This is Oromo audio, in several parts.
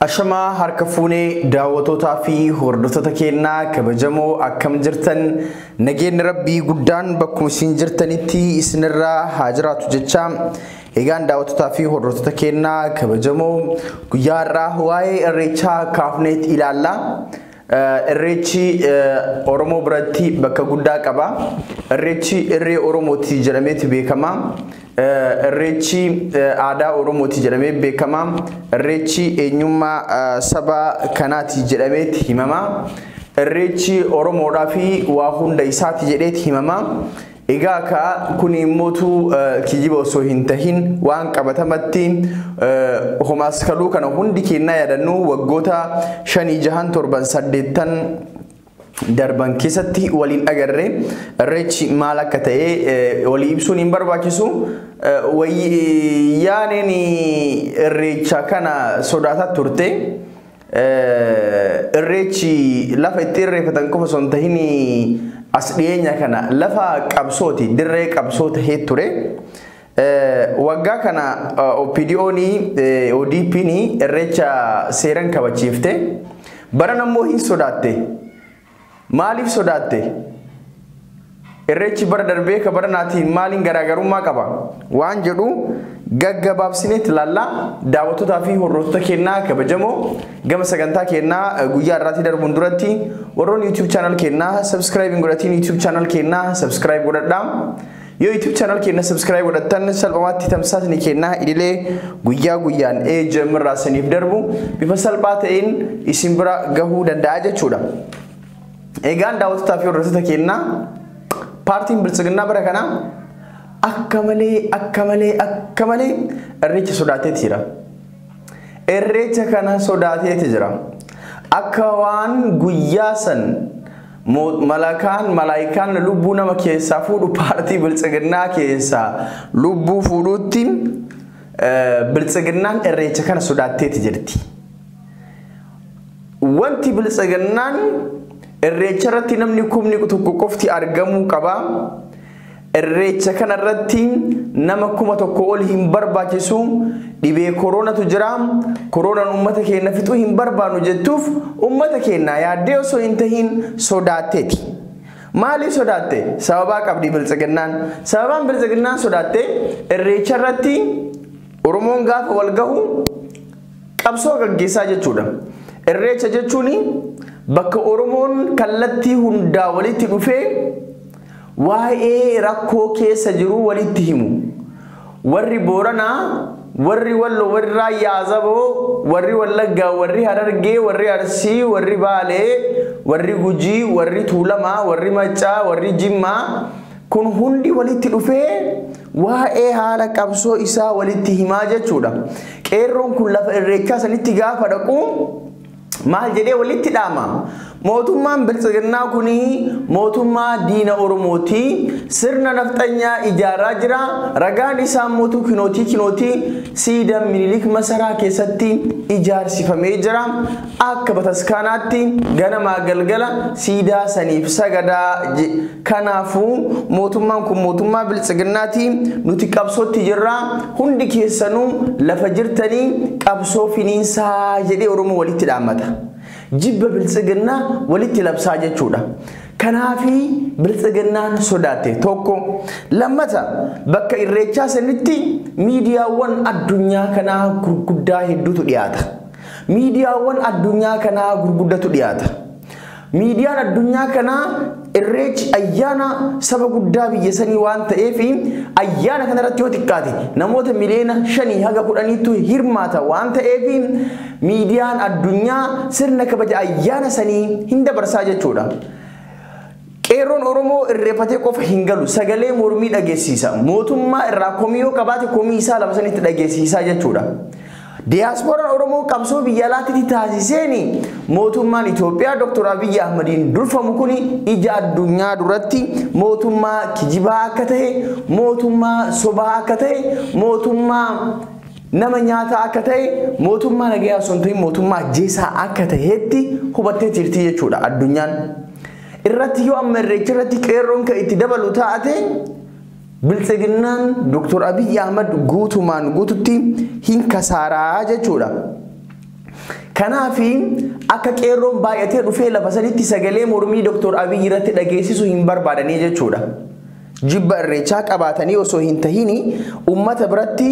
Ashamaa harka fuunee daawwattootaa fi hordoftoota keenyaa kabajamoo akkam jirtan nageenyi rabbii guddaan bakkuma isin jirtanitti isinirraa haa jiraatu jecha egaan daawwattootaa fi hordoftoota keenyaa kabajamoo guyyaa har'aa waa'ee irreechaa kaafneet ilaalla. Irreechi Oromoo biratti bakka guddaa qaba. Irreechi irree Oromooti jedhameeti beekama. Irreechi aadaa Oromooti jedhamee beekama. Irreechi eenyummaa saba kanaati jedhameeti himama. Irreechi Oromoodhaa fi waa hunda isaati jedheeti himama. Egaa ka kun immootu kijiba osoo hin tahin waan qabatamatti homaaskaluu kana hundi keenyaa yaadannu waggoota 5 6 7 8 darban keessatti waliin agarre irreechi maal akka ta'e walii ibsuun hin barbaachisu. Wayyaaneen irreecha kana sodaataa turte. Irreechi lafa itti irreeffatan qofa osoo hin tahin as dhiyeenya kana lafa qabsooti dirree qabsoo tahee ture. Waggaa kana OPDO'n ODP'n irreecha seeran kabachiifte. Baran ammoo hin sodaatte. Maaliif sodaatte? Irreechi bara darbee ka bara naatiin maaliin garaagarummaa qaba? Waan jedhu gaggabaabsineet ilaalla. Daawwattootaa fi hordoftoota keenyaa kabajamoo gama sagantaa keenyaa guyyaa har'aatti darbuun duratti warroonni YouTube channel keenyaa subscribe hin godhatiin YouTube channel keenyaa subscribe godhadhaa. Yoo YouTube channel keenya subscribe godhattan salphaatti tamsaasni keenyaa idilee guyyaa guyyaan AJM irraa isiniif darbu bifa salphaa ta'een isin bira gahuu danda'a jechuudha. Egaan daawwattootaa fi hordoftoota keenyaa paartiin biltsiginnaa bara kana akka malee akka malee akka malee irreecha sodaateeti jira. Irreecha kana sodaateeti jira. Akka waan guyyaa san malakaan malaayikaan lubbuu nama keessaa fuudhu paartii biltsiginnaa keessaa lubbuu fuudhuutti biltsiginnaan irreecha kana sodaatteeti jirti. Wanti biltsiginnaan irreecha irratti namni kumni tokko qofti argamuu qaba. Irreecha kana irratti nama 1000 ol hin barbaachisu. Dhibee koroonatu jira. Koroonaan uummata keenya fixuu hin barbaannu jettuuf uummata keenya yaaddee osoo hin tahin sodaatteeti. Maaliif sodaatte? Sababaa qabdi biltsiginnaan. Sababaan biltsiginnaan sodaatte irreecha irratti Oromoon gaafa wal gahu qabsoo gaggeessaa jechuudha. Irreecha jechuun bakka Oromoon kallattii hundaa walitti dhufee waa'ee rakkoo keessa jiru walitti himu. Warri Booranaa, warri Walloo, warri Raayyaa Azaboo, warri Wallaggaa, warri Harargee, warri Arsii, warri Baalee, warri Gujii, warri Tuulamaa, warri Maccaa, warri Jimmaa kun hundi walitti dhufee waa'ee haala qabsoo isaa walitti himaa jechuudha. Qeerroon kun lafa irreechaa sanitti gaafa dhaqu maal jedhee walitti dhaama? Mootummaan biltsiginnaa kuni mootummaa diina Oromooti. Sirna nafxanyaa ijaaraa jira. Ragaan isaa mootuu kinootii kinootii siidaa Minilik masaraa keessatti ijaarsifamee jira. Akka bataskaanaatti ganamaa galgala siidaa saniif sagadaa. Kanaafuu mootummaan kun mootummaa biltsiginnaati. Nuti qabsootti jirra. Hundi keessanuu lafa jirtanii qabsoo finiinsaa jedhee Oromoo walitti dhaammata. Jibba biltsiginnaa walitti labsaa jechuudha. Kanaafi biltsiginnaan sodaatte tokko. Lammata bakka irreechaa sanitti miidiyaawwan addunyaa kanaa gurguddaa hedduutu dhiyaata. Miidiyaawwan addunyaa kanaa gurguddatu dhiyaata. Miidiyaan addunyaa kanaa irreechi ayyaana saba guddaa biyya sanii waan ta'eef ayyaana kanarratti yoo xiqqaate namoota miliyoona 5 haga 10tti hirmaata waan ta'eef miidiyaan addunyaa sirna kabaja ayyaana sanii hin dabarsaa jechuudha. Qeerroon Oromoo irreeffatee qofa hin galu sagalee mormii dhageessisa. Mootummaa irraa komii yoo qabaate komii isaa lafa sanitti dhageessisaa jechuudha. Diyaaspooraan Oromoo qabsoo biyya alaatti taasiseen mootummaan Itoophiyaa Dr. Abiyyi Ahmadiin durfamu kun ija addunyaa duratti mootummaa kijibaa akka ta'e, mootummaa sobaa akka ta'e, mootummaa nama nyaataa akka ta'e, mootummaa nagayaa osoo hin ta'in mootummaa ajjeesaa akka ta'etti hubattee jirti jechuudha addunyaan. Irratti yoo amma irreecha irratti qeerroon kan itti dabalu taate biltsiginnaan Dr. Abiyyi Ahmad guutumaan guututti hin kasaaraa jechuudha. Kanaafi akka qeerroon baay'atee dhufee lafa sanitti sagalee mormii Dr. Abiy irratti dhageessisu hin barbaadanii jechuudha. Jibba irreechaa qabaatanii osoo hin tahini ummata biratti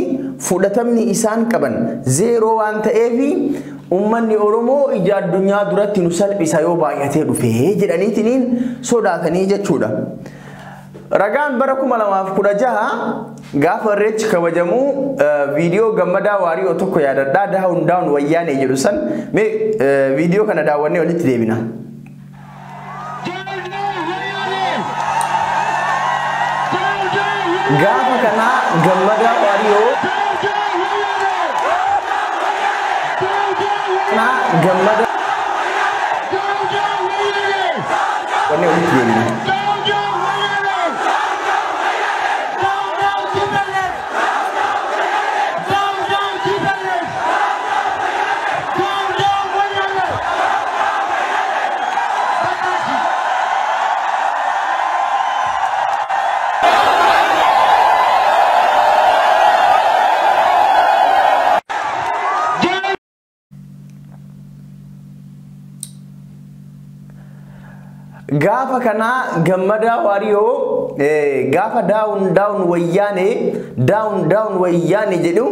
fudhatamni isaan qaban zeeroo waan ta'eef ummanni Oromoo ija addunyaa duratti nu salphisa yoo baay'atee dhufee jedhaniitiin sodaatanii jechuudha. Ragaan bara 2016 gaafa irreechi kabajamu viidiyoo Gammadaa Waariyoo tokko yaadadhaa down down wayyaanee jedhu san mee viidiyoo kana daawwannee walitti deebina. Gaafa kana Gammadaa Waariyoo na Gammada wannee walitti deebina. Gaafa kana Gammadaa Waariyoo gaafa down down wayyaane down down wayyaane jedhu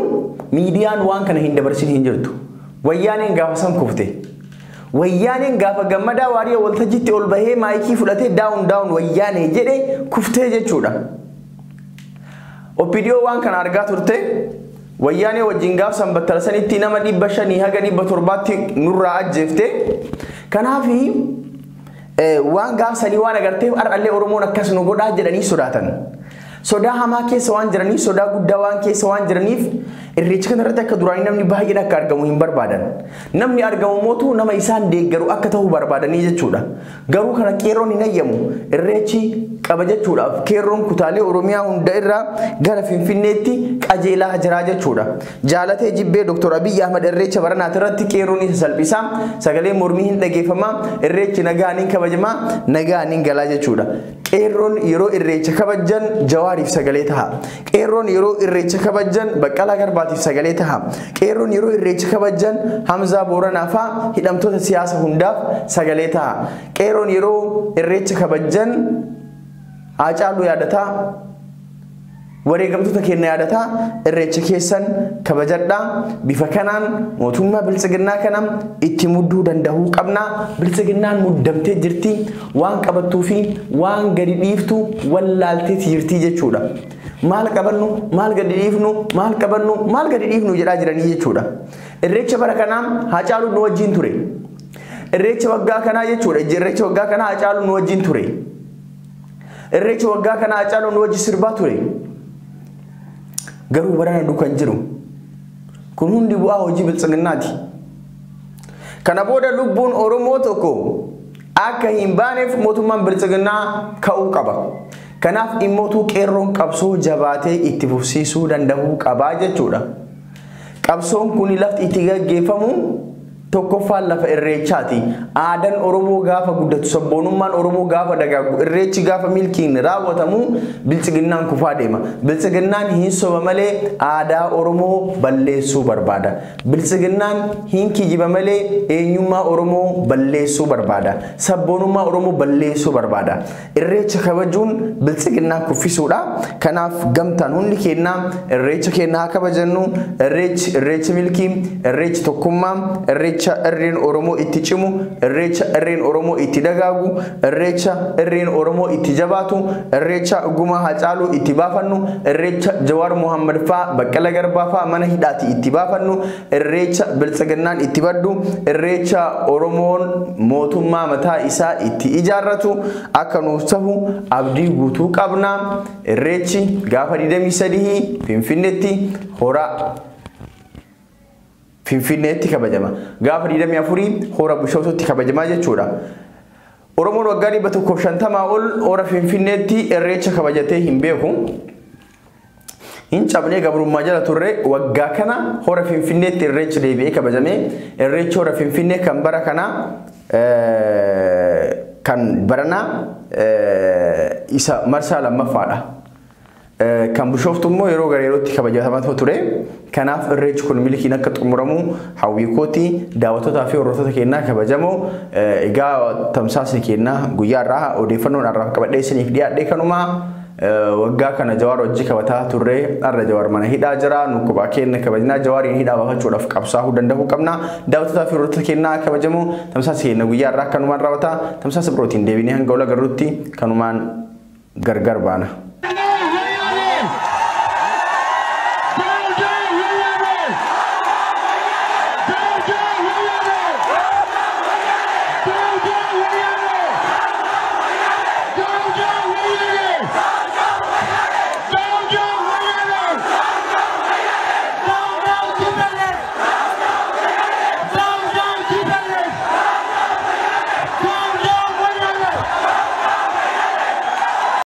miidiyaan waan kana hin dabarsin hin jirtu. Wayyaaneen gaafa san kufte. Wayyaaneen gaafa Gammadaa Waariyoo waltajjiitti ol bahee maayikii fudhatee down down wayyaane jedhe kuftee jechuudha. OPDO waan kana argaa turte. Wayyaanee wajjin gaaf san battala sanitti nama 500 haga 700tti nurraa ajjeefte. Kanaafi waan gaafsanii waan agarteef har'allee Oromoon akkas nu godhaa jedhanii sodaatan. Sodaa hamaa keessa waan jiraniif, sodaa guddaa waan keessa waan jiraniif irreecha kana irratti akka duraanii namni baay'een akka argamu hin barbaadan. Namni argamu mootu nama isaan deeggaru akka ta'u barbaadanii jechuudha. Garuu kana qeerroon hin ayyamu. Irreechi qaba jechuudhaaf qeerroon kutaalee Oromiyaa hunda irraa gara Finfinneetti qajeelaa jira jechuudha. Jaalatee jibbee Dr. Abiy Ahmed irreecha baranaati irratti qeerroon isa salphisa. Sagalee mormii hin dhageeffama. Irreechi nagaan hin kabajama. Nagaan hin galaa jechuudha. Qeerroon yeroo irreecha kabajan Jawaariif sagalee taha. Qeerroon yeroo irreecha kabajan Baqqalaa Garbaatiif sagalee taha. Qeerroon yeroo irreecha kabajan Hamzaa Booranaa faa hidhamtoota siyaasa hundaaf sagalee taha. Qeerroon yeroo irreecha kabajan Haacaaluu yaadataa, wareegamtoota keenya yaadataa, irreecha keessan kabajadhaa. Bifa kanaan mootummaa biltsiginnaa kana itti mudduu danda'uu qabna. Biltsiginnaan muddamtee jirti. Waan qabattuu fi waan gadi dhiiftu wallaalteeti jirti jechuudha. Maal qabannu, maal gadi dhiifnu, maal qabannu, maal gadi dhiifnu jedhaa jiranii jechuudha. Irreecha bara kanaa Haacaaluu nu wajjin ture. Irreecha waggaa kanaa jechuudha. Irreecha waggaa kanaa Haacaaluu nu wajjin ture. Irreecha waggaa kanaa Haacaaluu nu wajjin sirbaa ture. Garuu barana dukan jiru. Kun hundi bu'aa hojii biltsiginnaati. Kana booda lubbuun Oromoo tokko akka hin baaneef mootummaan biltsiginnaa ka'uu qaba. Kanaaf dhimmootuu qeerroon qabsoo jabaatee itti fufsiisuu danda'uu qabaa jechuudha. Qabsoon kun lafti itti gaggeeffamu tokkoffaan lafa irreechaati. Aadaan Oromoo gaafa guddatu, sabboonummaan Oromoo gaafa dagaagu, irreechi gaafa milkiin raawwatamu biltsiginnaan kufaa deema. Biltsiginnaan hin soba malee aadaa Oromoo balleessuu barbaada. Biltsiginnaan hin kijiba malee eenyummaa Oromoo balleessuu barbaada. Sabboonummaa Oromoo balleessuu barbaada. Irreecha kabajuun biltsiginnaa kuffisuudha. Kanaaf gamtaan hundi keenya irreecha keenya haa kabajannu. Irreechi irreecha milkii, irreechi tokkummaa, irreecha irreen Oromoo itti cimu, irreecha irreen Oromoo itti dagaagu, irreecha irreen Oromoo itti jabaatu, irreecha gumaa Haacaaluu itti baafannu, irreecha Jawaar Mohammad faa Baqqala Garbaa faa mana hidhaati itti baafannu, irreecha biltsiginnaan itti baddu, irreecha Oromoon mootummaa mataa isaa itti ijaarratu akka nuuf tahu abdii guutuu qabna. Irreechi gaafa 23 Finfinneetti hora Finfinneetti kabajama. Gaafa 24 hora Bishootutti kabajamaa jechuudha. Oromoon waggaa 150 ol hora Finfinneetti irreecha kabajatee hin beeku. Hin cabnee gabrummaa jala turre waggaa kana hora Finfinneetti irreechi deebi'ee kabajame. Irreechi hora Finfinnee kan bara kana kan baranaa isa marsaa lammaffaadha. Kan Bishooftu immoo yeroo gara yerootti kabajatamaa ture. Kanaaf irreechi kun milkiin akka xumuramu hawwii kooti. Daawwattootaa fi hordoftoota keenyaa kabajamoo, egaa tamsaasni keenyaa guyyaa irraa odeeffannoon har'aaf qabadhee isiniif dhiyaadhe kanuma. Waggaa kana Jawaar hojii qabataa turre, har'a Jawaar mana hidhaa jira. Nu kophaa keenya kabajnaa Jawaariin hidhaa baafachuudhaaf qabsaa'uu danda'uu qabna. Daawwattootaa fi hordoftoota keenyaa kabajamoo, tamsaasa keenya guyyaa irraa kanumaan raawwata. Tamsaasa birootiin deebinee hanga ol agarrutti kanumaan gargar baana.